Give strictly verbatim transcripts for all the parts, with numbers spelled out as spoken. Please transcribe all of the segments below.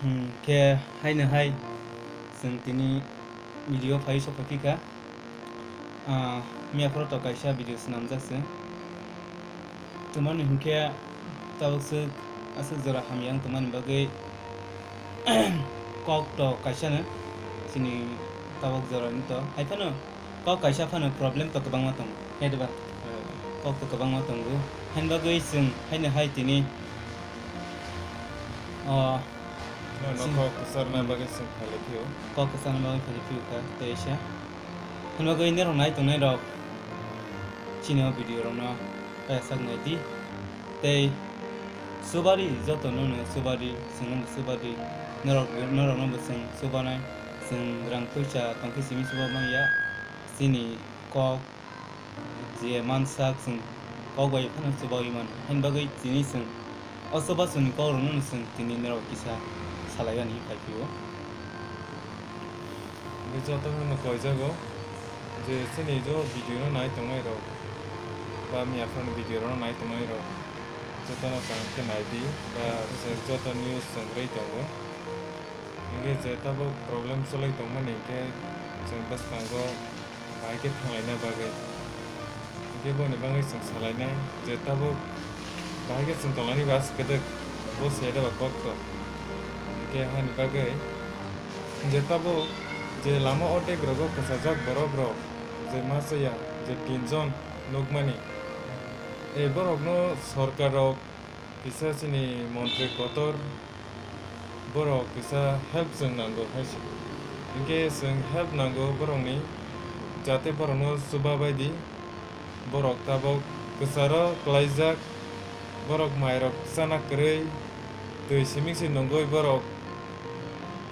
Hmm, khe haino hai chwng tini video phai sok phai kha. Ah, miya phoro to kaisa video swnamjak se. Tumani hinkhe tabuk swk aswk jora hamya wng tongmani bagwi kok to kaisa no chini tabuk jora ni to. Hai phano kok kaisa phano problem to kwbangma tongo. Hai diba? Hmm. Kok to kwbangma tongo. Hain bagwi chwng haino hai tini, o, no, no, chwng kok kwcharna bagwi chwng phai lai phio. Kok kwcharna bagwi phai lai phio kha, tei se. Hain bagwi norok nai tongnai rok chini o video rok no kaya sak nai di. Tei subari joto no no subari, chwng no subari. Norok, norok no bo chwng subanai. Chwng rang puisa tongkhe simi suba manya. Chini kok je mansak chwng kok bai phano chubaui mano. Hain bagwi tini chwng o chubachu ni kok rokno chwng tini norok kisa salai ani phai phio. Hwnkhe joto no koijago je chini jo video no nai tongnai rok ba miya phano video rok nai tongnai rok joto no kaham khe nai di ba je joto news chwng rwi tongo. Hingke je tabuk problem choli tongmani hingke chwng bwskango bahai khe thanglaina bagwi. Hingke boni bagwi chwng salainai je tabuk bahai khe chwng tonglaini bus kwdwk bo se da ba kok to. Hingke hani bagwi je tabuk je lama o dek rogo kwchajak borok rok je ma chaya je tinjon nukmani. E borokno sorkar rok kisa chini montri kotor borok kisa help chwng nango hai se. Hingke chwng help nango borokni, jate borokno chuba bai di. Borok tabok kwcharo kwlaijak, borok mairok chana kwrwi, twi siming se nungwi borok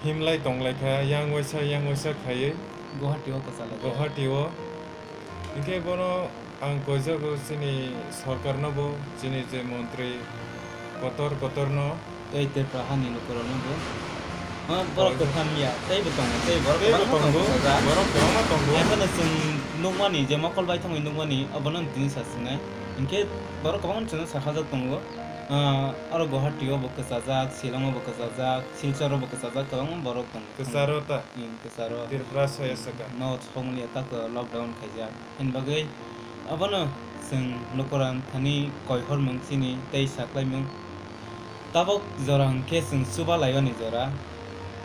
himlai tonglaikha, yang waisa yang waisa khaiwi Guwahati o kwchalaikha. Guwahati o. Hingke bono ang koijago chini sorkar no bo, chini je montri kotor kotor no. Tei Tripura hani lukurok no bo. Ha, borok kwtham ya, tei bo tongo, tei borok kwbangma tongo, borok kwbangma tongo. Hai phano chwng nukmani je mokol bai thangwi nukmani, abono tini sa sinai. Hingke borok kwbangma chwngno sa hajak tongo. Ah, aro Guwahati o bo kwchajak, Shillong o bo kwchajak, Silchar o bo kwchajak, kwbangma borok tongo. Kwcharo ta? Hmm, kwcharo. Tripura soya saka. No songlia ta khe lockdown khaijak. Hini bagwi abono chwng lukurok thani koihormung chini tei saklaimung. Tabok jora hwnkhe chwng chuba laiyani jora,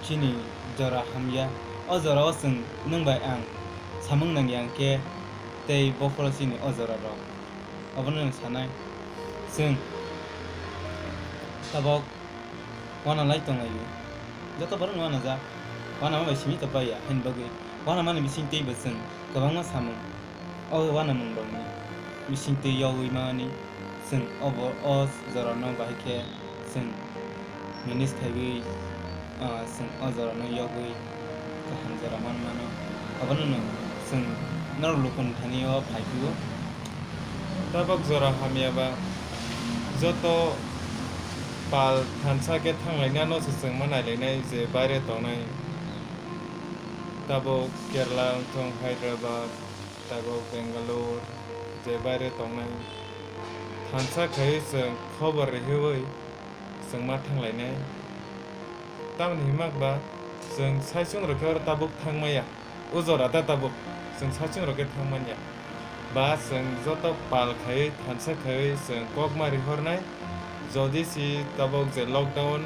chini jora hamya. O jorao chwng nwng bai ang samung nangya hwnkhe tei bokhoro chini o jorarok. Obono nwng sanai. Chwng tabok uanalai tonglaio. Joto borok no uanajak. Uanama bai simi to paiya, haini bagwi uanamani bisingtwi bo chwng kwbangma samung o uanamung rokni bisingtwi yogwi mani chwng obo o jorano bahai khe chwng manage khaiwi, ah, chwng o jorano yogwi kaham jora man mano. Abono no chwng norok lukuni thani o phai phio. Tabok jora hamya ba joto pal thansa khe thanglainano se chwng ma nailainai je baire tongnai. Tabok Kerala wngthong, Hyderabad, tabok Bangalore, je baire tongnai thansa khaiwi chwng khobor rihiwi chwng ma thanglainai. Tamoni hinma ba chwng saichung rwkhe oro tabuk thangmaya. O jora da tabuk chwng saichung rokhe thangmanya. Ba chwng joto pal khaiwi thansa khaiwi chwng kok ma rihornai. Jodi si tabuk je lockdown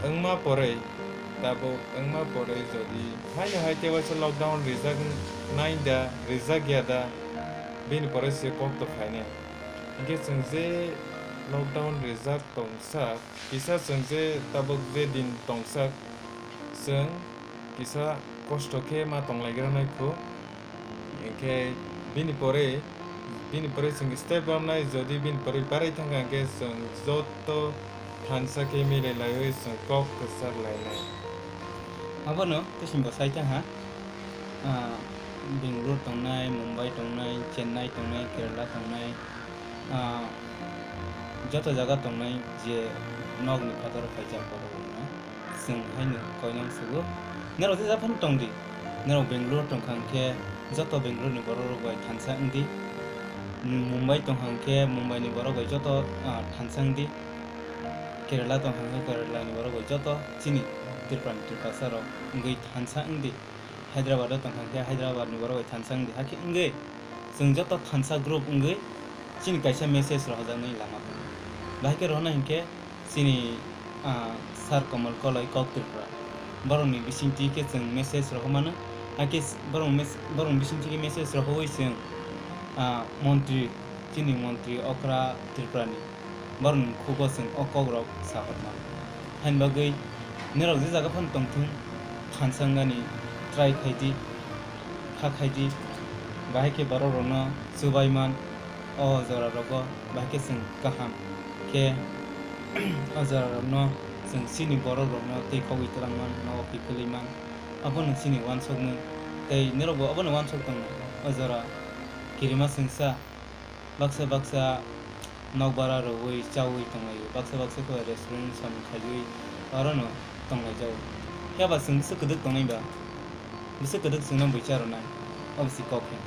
wngma porwi, tabuk wngma porwi jodi haino hai tewaisa lockdown rijak nai da, rijak ya da, bini porwi se kok to phainai. Hinkhe chwng je lockdown rijak tongsa, kisa chwng je tabuk je din tongsa, chwng kisa kosto khe ma tonglaigra nai kho. Hinkhe bini pore, bini pore chwng step lamnai, jodi bini pore barai thangkha hinkhe chwng joto thansa khe milai laiwi chwng kok kwchar lainai. Abono tei chwng bo sai thangha, ah, Bangalore tongnai, Mumbai tongnai, Chennai tongnai, Kerala tongnai, ah, joto jaga tongnai je nokni phataro phaijak borok rokno. Chwng haino koinang sugo. Norok je japhano tong di. Norok Bangalore tongkha hwnkhe joto Bangalore ni borok rok bai thansa wng di. Mumbai tongkha hwnkhe Mumbai ni borok bai joto, ah, thansa wng di. Kerala tong kha khe Kerala ni borok bai joto chini Tripura ni Tiprasa rok wngwi thansa wngdi. Hyderabad o tong kha khe Hyderabad ni borok bai thansa wngdi. Hakhe wngwi chwng joto thansa group wngwi chini kaisa message rohorjaknai lama tongo. Bahai khe rohornai hinkhe chini, ah, Sir Komol Koloi Kok Tripura borokni bisingtwi khe chwng message rohormano. Hakhe s-, borok mes-, borokni bisingtwi khe message rohorwi chwng, ah, montri, chini montri okra Tripurani borokni khugo chwng o kokrok sahorma. Haini bagwi norok je jaga phano tongthung, thansa wngnani try khaidi, kha khaidi, bahai khe borokrokno chubai man, o jorarogo bahai khe chwng kaham khe o jorarokno chwng chini borokrokno twi khogwi twlang man, nogo kiphilwi man, abono chini uansukmung. Tei norokbo abono uansuk tongo, o jora kirima chwngsa. Baksa baksa nokbara rwui chaui tonglaio, baksa baksa khe restaurant samung khaiwi orono tonglaijao. Phiya ba chwng bwswk kwdwk tongnai ba? Bwswk kwdwk chwngno bui cha rwnai? Obo se kok khe.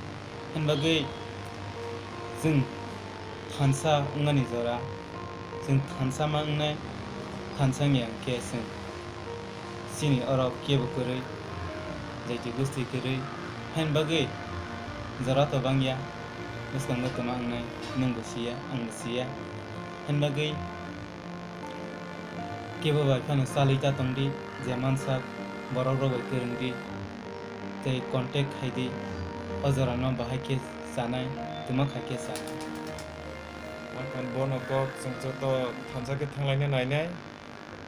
Hwn bagwi chwng thansa wngnani jora, chwng thansa ma wngnai, thansa wngya hwnkhe chwng chini oro kebo kwrwi, jaiti gosti kwrwi, haini bagwi jora to bangya, bwskango twma wngnai, nwngbo siya, angbo siya. Haini bagwi kebo bai phano chalwi ta tongdi, je mansak borok rok bai kwrwngdi, tei contact khaidi, o jorano bahai khe chanai, twma khai khe chanai. Bono kok chwng joto thansa khe thanglaina nainai.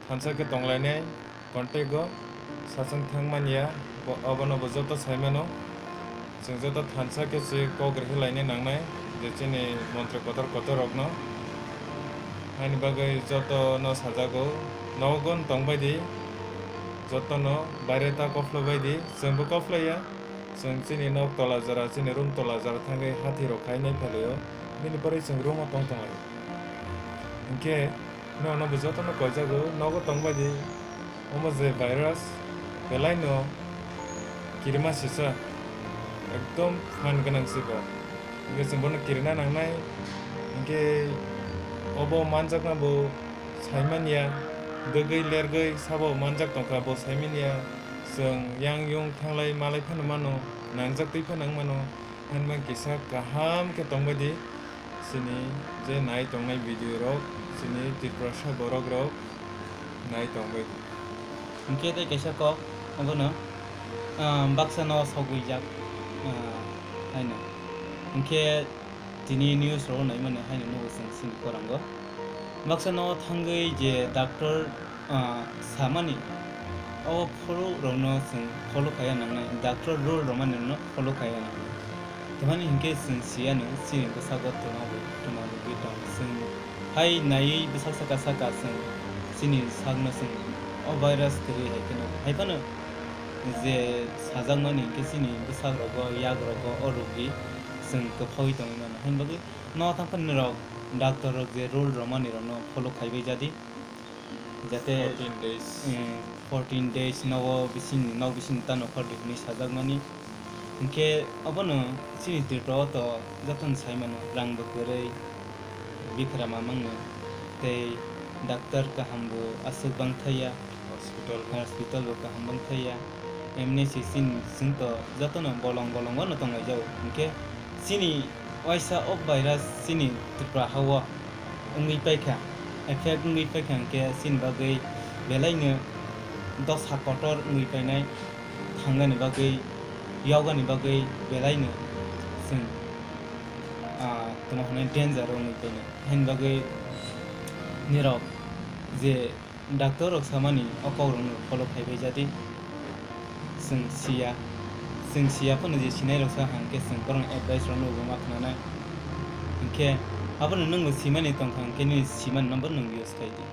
Thansa khe tonglainai, contact o sachwng thang manya, bo-, obono bo joto sai mano. Chwng joto thansa khe se kok rwkhe lainai nangnai, je chini montri kotor kotor rokno. Haini bagwi joto no sajago, nogo tongbai di, joto no baire ta kophlo bai di, chwng bo kophlo ya. Chwng chini nok tola jora, chini room tola jora thangwi hathi rok khai nai phailio, bini pore chwng room o tong tonglai. Hinkhe nono bo jotono koijago, nogo tongbai di. Omo je virus belai no kirima sisa, ekdom phan gwnang se bo. Hinkhe chwng bono kirina nangnai. Hinkhe obo manjakna bo saimanya, dwgwi lergwi sabo manjak tongkha bo saimanya. Chwng yang yung thanglai malai phano mano, nangjak twi phano wng mano. Hwnba kisa kaham khe tongbai di, chini je nai tongnai video rok, chini Tiprasa borok rok nai tongbai di. Hinkhe tei kaisa kok, abono, ah, baksa no sogwi jak, ah, haino. Hinkhe tini news rok naimani haino nugo chwng chini korango. Baksa no thangwi je doctor, ah, samani, o phuru rokno chwng follow khaiya nangnai, doctor rule rwmani rokno follow khaiya nangnai. Tamani hinkhe chwng siyano chini bwsago twma bo, twma rwgwi tong. Chwng hai naiwi bwsak saka saka chwng chini sakno chwng o virus kwrwi hai kheno. Hai phano je sajakmani hinkhe chini bwsak rogo, yak rogo o rwgwi chwng kwphaui tongwi mano. Haini bagwi no thang phano norok doctor rok je rule rwmani rokno follow khaibai jadi. Jate, fourteen days. Eh, fourteen days nogo bisingni, nok bisingni ta nokha di hwnwi sajakmani. Hinkhe obono chini Tripura o to jotono sai mano, rang bo kwrwi, bikhra ma mangno, tei doctor kaham bo aswk bang thaiya, hospital bo kaham bang thaiya, emni si chini chwng to jotono bolong bolongo no tonglaijao. Hinkhe chini waisa o virus chini Tripura ha o wngwi paikha, effect wngwi paikha hinkhe chini bagwi belaino dosa kotor wngwi painai, thangnani bagwi, yogani bagwi belaino chwng, ah, tamo hwnwi danger wngwi painai. Haini bagwi nirok je doctor rok samani o kok rokno follow khaibai jadi. Chwng siya, chwng siya phano je sinai rok sa hang khe chwng borokni advice rokno bo ma khnanai. Hinkhe abono nwngbo simani tongkha hinkhe nini simani no bo nwng use khai di.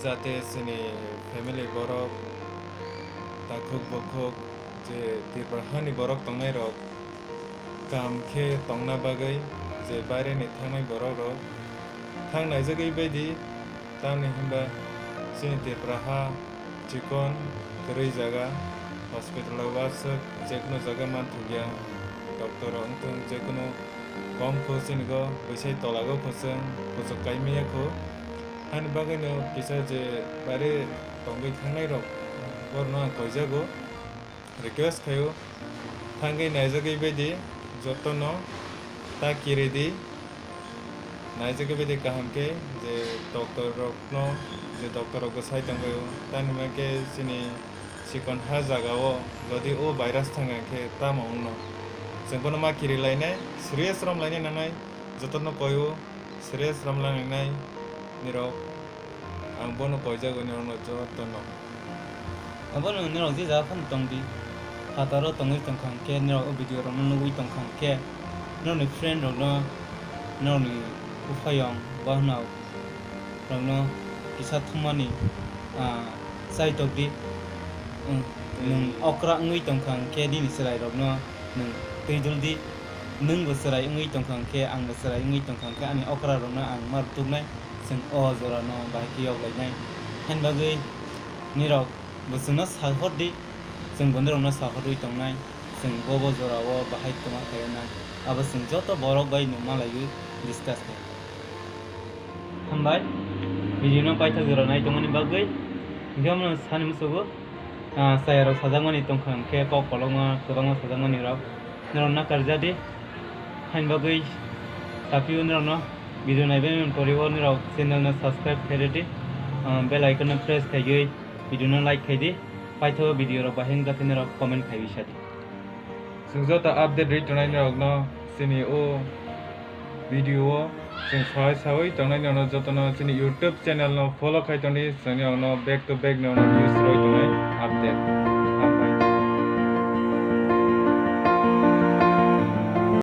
Jate chini family borok takhuk bukhuk je Tripura hani borok tongnai rok kaham khe tongna bagwi je baireni thangnai borok rok thang naijagwi baidi, tamni hinba chini Tripura ha chikon kwrwi jaga, hospital rok aswk jekunu jaga manthokya, doctor rok wngthung jekunu kom kho chini go bwsai tola go kho chwng kuchuk kai manya kho. Ani bagwino kisa je bare tongwi thangnai rok, borno ang koijago, request khaio, thangwi naijagwi baidi jotono ta kiridi, naijagwi baidi kaham khe je doctor rokno, je doctor rokbo sai tongbaio, tani hwnba khe chini chikon ha jagao jodi o virus thangya khe tamo wngno, chwng bono ma kiri lainai, serious rom lainai nangnai, jotono koio. Serious rom lainai nirok, ang bono koijago nirokno jotono. Abono nirok je jaga phano tongdi, phataro tongwi tongkha hwnkhe, nirok o video rokno nugwi tongkha hwnkhe, nirokni friend rokno, nirokni uphayong, bahanao rokno kisa thumani, ah, chaitokdi. Nwng okra wngwi tongkha hwnkhe, nini chwrairokno nwng twi duldi. Nwngbo chwrai wngwi tongkha hwnkhe, angbo chwrai wngwi tongkha hwnkhe, ani okra rokno ang ma rwtuknai. Chwng o jorano bahai khe yok lainai. Haini bagwi nirok bo chwngno sahordi, chwng bo nirokno sahorwi tongnai. Chwng bo bo jorao bahai twma khaina, abo chwng joto borok bai no malaiwi discuss khainai. Hambai, video no paithak jora nai tongmani bagwi. Hwnkhe omo sani musugo, ah, chayarok sajakmani tongkha hwnkhe kok kolokma kwbangma sajakmani rok. Norok nakarjadi. Haini bagwi sapio norokno video naibai mani poriwo norok channel no subscribe khairidi. Ah, bell icon no press khaiwi video no like khaidi. Paithago video rok bahai wngjakhe norok comment khaiwi sadi. Chwng joto update rwi tongnai norokno chini o video o chwng sahai sawi tongnai norokno jotono chini YouTube channel no follow khai tongdi, chwng norokno back to back norokno news rwi tongnai update.